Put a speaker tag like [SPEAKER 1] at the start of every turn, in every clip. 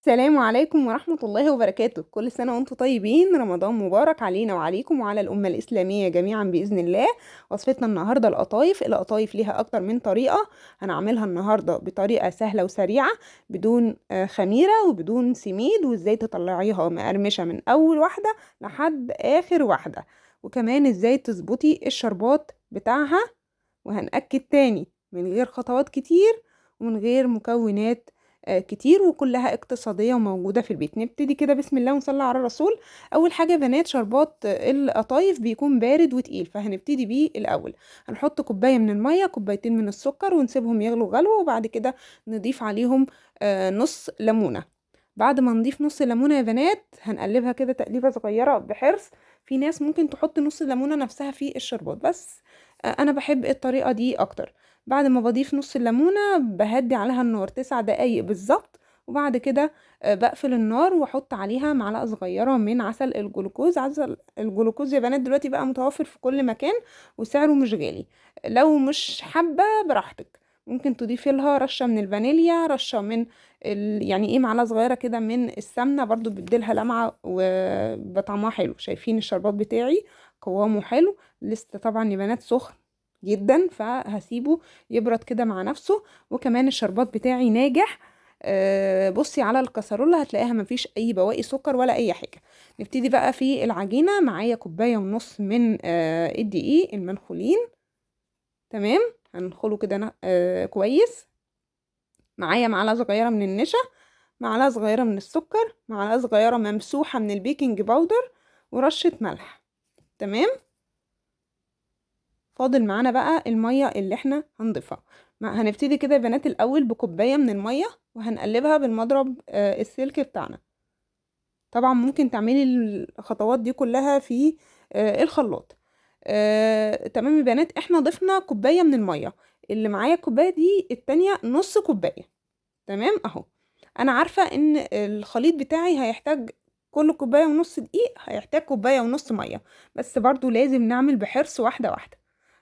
[SPEAKER 1] السلام عليكم ورحمة الله وبركاته. كل سنة وانتم طيبين، رمضان مبارك علينا وعليكم وعلى الأمة الإسلامية جميعا بإذن الله. وصفتنا النهاردة القطايف. القطايف ليها أكتر من طريقة، هنعملها النهاردة بطريقة سهلة وسريعة بدون خميرة وبدون سميد، وازاي تطلعيها مقرمشة من أول واحدة لحد آخر واحدة، وكمان ازاي تظبطي الشربات بتاعها. وهنأكد تاني من غير خطوات كتير ومن غير مكونات كتير، وكلها اقتصادية وموجودة في البيت. نبتدي كده بسم الله ونصلي على الرسول. أول حاجة يا بنات، شربات القطايف بيكون بارد وتقيل، فهنبتدي بيه الأول. هنحط كوباية من المية، كوبايتين من السكر، ونسيبهم يغلوا غلوة، وبعد كده نضيف عليهم نص ليمونة. بعد ما نضيف نص ليمونة يا بنات هنقلبها كده تقليبة صغيرة بحرص. في ناس ممكن تحط نص الليمونة نفسها في الشربات، بس أنا بحب الطريقة دي أكتر. بعد ما بضيف نص الليمونة بهدي عليها النار 9 دقايق بالظبط، وبعد كده بقفل النار واحط عليها معلقة صغيرة من عسل الجلوكوز. عسل الجلوكوز يا بنات دلوقتي بقى متوفر في كل مكان وسعره مش غالي. لو مش حابة براحتك، ممكن تضيفي لها رشة من الفانيليا، رشة من يعني ايه، معلقة صغيرة كده من السمنة، برضو بتديلها لمعة وبطعمها حلو. شايفين الشربات بتاعي قوامه حلو، لسه طبعا يا بنات سخن جدا، فهسيبه يبرد كده مع نفسه. وكمان الشربات بتاعي ناجح. بصي على الكسرولة هتلاقيها مفيش اي بواقي سكر ولا اي حاجة. نبتدي بقى في العجينة. معايا كوباية ونص من الدقيق المنخولين، تمام، هنخله كده كويس. معايا معلقة صغيرة من النشا، معلقة صغيرة من السكر، معلقة صغيرة ممسوحة من البيكنج باودر، ورشة ملح. تمام. فاضل معانا بقى المية اللي احنا هنضيفها. هنبتدي كده يا بنات الأول بكوباية من المية، وهنقلبها بالمضرب السلك بتاعنا. طبعا ممكن تعملي الخطوات دي كلها في الخلاط. تمام يا بنات، احنا ضفنا كوباية من المية. اللي معايا الكوباية دي التانية نص كوباية. تمام اهو. انا عارفة ان الخليط بتاعي هيحتاج كل كوباية ونص دقيق هيحتاج كوباية ونص مية، بس برضو لازم نعمل بحرص واحدة واحدة.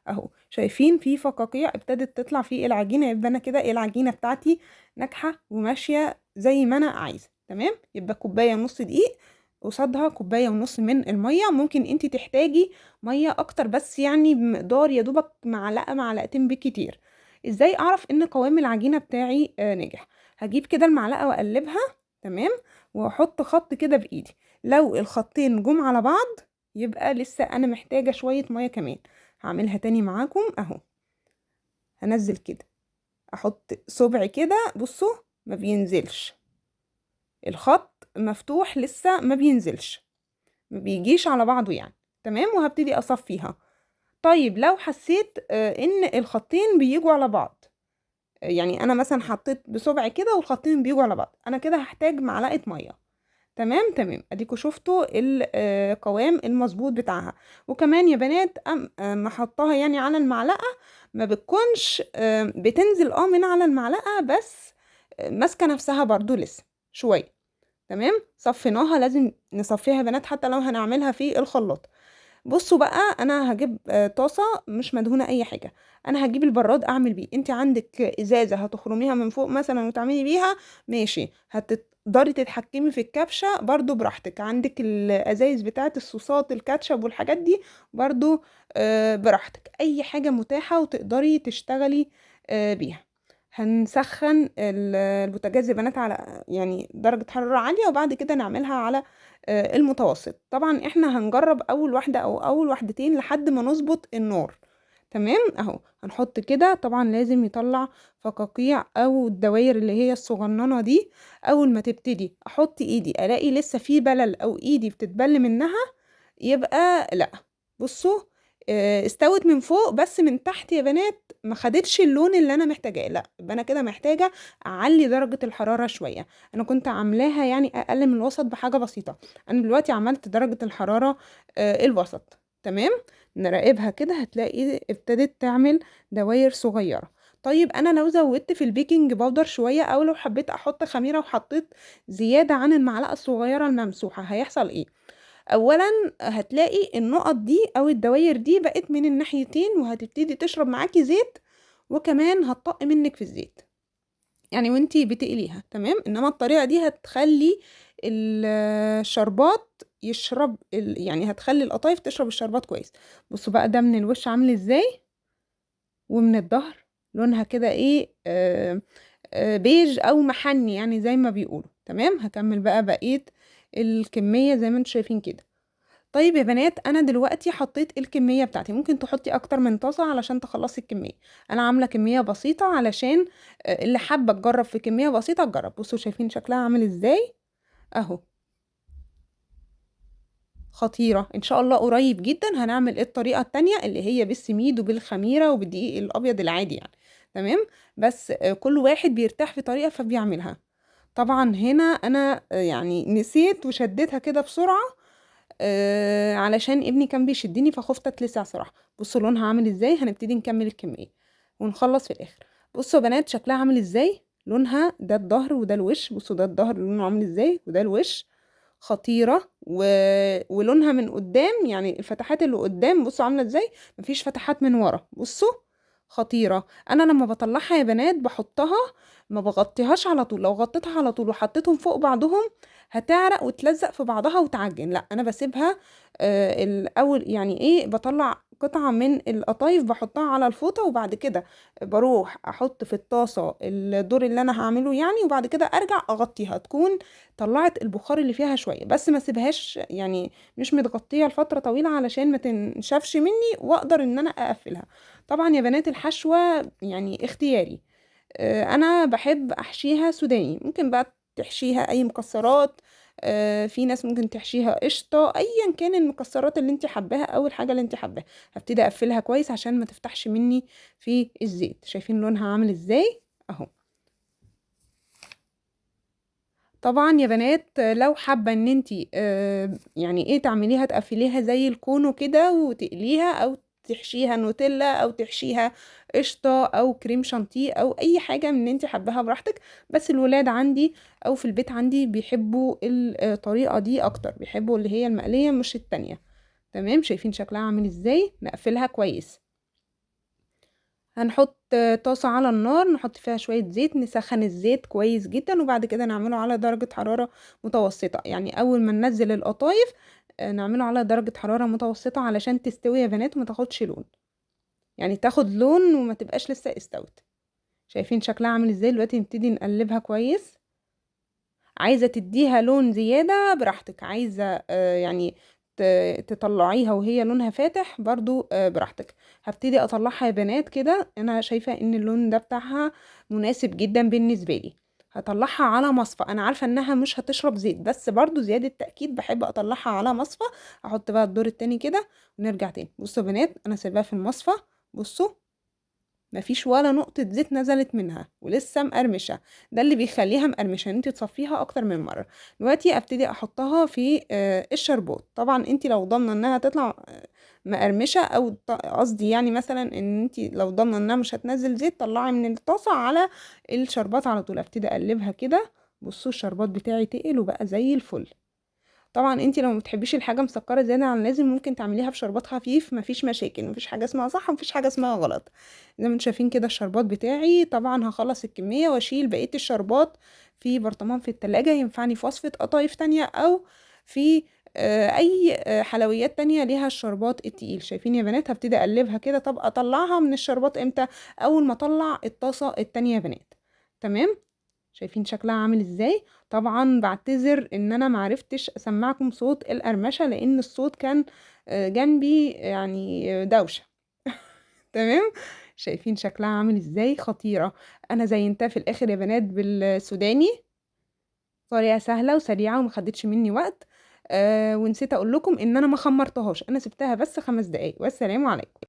[SPEAKER 1] اهو شايفين في فقاقيع ابتدت تطلع في العجينة، يبقى انا كده العجينة بتاعتي ناجحة وماشية زي ما انا عايزة. تمام، يبقى كوباية ونص دقيق قصادها كوباية ونص من المية. ممكن انتي تحتاجي مية اكتر، بس بمقدار يا دوبك معلقة معلقتين بالكتير. ازاي اعرف ان قوام العجينة بتاعي نجح؟ هجيب كده المعلقة واقلبها، تمام، واحط خط كده بايدي. لو الخطين جم على بعض يبقى لسه انا محتاجة شوية مية كمان. هعملها تاني معاكم اهو. هنزل كده، احط صبعي كده، بصوا ما بينزلش، الخط مفتوح لسه ما بينزلش، ما بيجيش على بعضه يعني. تمام، وهبتدي اصفيها. طيب لو حسيت ان الخطين بيجوا على بعض، يعني انا مثلا حطيت بصبعي كده والخطين بيجوا على بعض، انا كده هحتاج معلقة مية. تمام تمام، اديكوا شفتوا القوام المظبوط بتاعها. وكمان يا بنات ما حطاها على المعلقة ما بتكونش بتنزل من على المعلقة، بس ماسكة نفسها برضو لسه شوية. تمام، صفيناها، لازم نصفيها يا بنات حتى لو هنعملها في الخلاط. بصوا بقى، انا هجيب طاسة مش مدهونة اي حاجة، انا هجيب البراد اعمل بيه. انت عندك ازازة هتخرميها من فوق مثلا وتعملي بيها، ماشي، هتقدري تتحكمي في الكبشة برضو براحتك. عندك الازايز بتاعت الصوصات الكاتشب والحاجات دي برضو، براحتك، اي حاجة متاحة وتقدري تشتغلي بيها. هنسخن البوتاجاز يا بنات على درجة حرارة عالية، وبعد كده نعملها على المتوسط. طبعا احنا هنجرب اول واحدة او اول واحدتين لحد ما نظبط النار. تمام اهو، هنحط كده. طبعا لازم يطلع فقاقيع او الدواير اللي هي الصغننة دي. اول ما تبتدي احط ايدي الاقي لسه في بلل او ايدي بتتبل منها، يبقى لا. بصوا، استوت من فوق بس من تحت يا بنات ما خدتش اللون اللي انا محتاجاه، لا يبقى انا كده محتاجه اعلي درجه الحراره شويه. انا كنت عاملاها اقل من الوسط بحاجه بسيطه، انا دلوقتي عملت درجه الحراره الوسط. تمام، نراقبها كده هتلاقي ابتدت تعمل دواير صغيره. طيب انا لو زودت في البيكنج باودر شويه، او لو حبيت احط خميره وحطيت زياده عن المعلقه الصغيره الممسوحه، هيحصل ايه؟ اولا هتلاقي النقط دي او الدواير دي بقت من الناحيتين، وهتبتدي تشرب معاكي زيت، وكمان هتطق منك في الزيت. يعني وانتي بتقليها. تمام. انما الطريقة دي هتخلي الشربات يشرب يعني هتخلي القطايف تشرب الشربات كويس. بصوا بقى ده من الوش عامل ازاي، ومن الظهر لونها كده ايه، بيج او محني يعني زي ما بيقولوا. تمام. هكمل بقى بقية الكمية زي ما انتم شايفين كده. طيب يا بنات، انا دلوقتي حطيت الكمية بتاعتي، ممكن تحطي اكتر من طاسه علشان تخلصي الكمية. انا عامله كمية بسيطة علشان اللي حابة تجرب في كمية بسيطة تجرب. بصوا شايفين شكلها عامل ازاي اهو، خطيرة. ان شاء الله قريب جدا هنعمل الطريقة التانية اللي هي بالسميد وبالخميره وبالدقيق الابيض العادي يعني. تمام. بس كل واحد بيرتاح في طريقه فبيعملها. طبعا هنا انا يعني نسيت وشديتها كده بسرعة، علشان ابني كان بيشدني فخفت اتلسع صراحة. بصوا لونها عامل ازاي. هنبتدي نكمل الكمية ونخلص في الاخر. بصوا يا بنات شكلها عامل ازاي، لونها ده الظهر وده الوش. بصوا ده الظهر لونه عامل ازاي وده الوش، خطيرة. ولونها من قدام يعني الفتحات اللي قدام بصوا عامله ازاي، مفيش فتحات من ورا. بصوا خطيرة. انا لما بطلعها يا بنات بحطها، ما بغطيهاش على طول. لو غطيتها على طول وحطيتهم فوق بعضهم هتعرق وتلزق في بعضها وتعجن. لا انا بسيبها، الاول يعني ايه، بطلع قطعه من القطايف بحطها على الفوطه، وبعد كده بروح احط في الطاسه الدور اللي انا هعمله يعني، وبعد كده ارجع اغطيها، تكون طلعت البخار اللي فيها شوية، بس ما سيبهاش يعني مش متغطيه لفترة طويلة علشان ما تنشفش مني واقدر ان انا اقفلها. طبعا يا بنات الحشوه يعني اختياري، انا بحب احشيها سوداني، ممكن بقى تحشيها اي مكسرات، في ناس ممكن تحشيها قشطه، ايا كان المكسرات اللي انت حباها او الحاجة اللي انت حباها. هبتدي اقفلها كويس عشان ما تفتحش مني في الزيت. شايفين لونها عامل ازاي اهو. طبعا يا بنات لو حابة ان انت يعني ايه تعمليها، تقفليها زي الكونو كده وتقليها، او تحشيها نوتيلا، او تحشيها قشطه او كريم شانتيه او اي حاجة من انت حباها براحتك. بس الولاد عندي او في البيت عندي بيحبوا الطريقة دي اكتر، بيحبوا اللي هي المقليه مش التانية. تمام. شايفين شكلها عامل ازاي. نقفلها كويس. هنحط طاسه على النار، نحط فيها شوية زيت، نسخن الزيت كويس جدا، وبعد كده نعمله على درجه حرارة متوسطه. يعني اول ما ننزل القطايف نعمله على درجة حرارة متوسطة علشان تستوي يا بنات وما تاخدش لون، يعني تاخد لون وما تبقاش لسه استوت. شايفين شكلها عامل ازاي دلوقتي. نبتدي نقلبها كويس. عايزة تديها لون زيادة براحتك، عايزة يعني تطلعيها وهي لونها فاتح برضو براحتك. هبتدي اطلعها يا بنات كده، انا شايفة ان اللون ده بتاعها مناسب جدا بالنسبة لي. هطلعها على مصفى، انا عارفة انها مش هتشرب زيت، بس برضو زيادة تأكيد بحب اطلعها على مصفى. احط بقى الدور التاني كده ونرجع تاني. بصوا يا بنات انا سايباها في المصفى، بصوا مفيش ولا نقطة زيت نزلت منها ولسه مقرمشة. ده اللي بيخليها مقرمشة ان انت تصفيها اكتر من مرة. دلوقتي ابتدي احطها في الشربات. طبعا انت لو ضامنة انها تطلع مقرمشة، او قصدي يعني مثلا ان انت لو ضامنة انها مش هتنزل زيت، طلعي من الطاسة على الشربات على طول. ابتدي اقلبها كده. بصوا الشربات بتاعي تقل وبقى زي الفل. طبعا انت لو ما بتحبيش الحاجة مسكره زيادة عن اللازم ممكن تعمليها بشربات خفيف، مفيش مشاكل، مفيش حاجة اسمها صح ومفيش حاجة اسمها غلط. زي ما انتم شايفين كده الشربات بتاعي. طبعا هخلص الكمية واشيل بقية الشربات في برطمان في التلاجة، ينفعني في وصفه قطايف تانية او في اي حلويات تانية ليها الشربات التقيل. شايفين يا بنات. هبتدي اقلبها كده. طب اطلعها من الشربات امتى؟ اول ما اطلع الطاسه التانية يا بنات. تمام. شايفين شكلها عامل ازاي. طبعا بعتذر ان انا معرفتش اسمعكم صوت القرمشه لان الصوت كان جنبي يعني دوشه. تمام. شايفين شكلها عامل ازاي، خطيرة. انا زينتها في الاخر يا بنات بالسوداني، طريقه سهلة وسريعة وما خدتش مني وقت. ونسيت اقول لكم ان انا ما خمرتهاش، انا سبتها بس 5 دقايق. والسلام عليكم.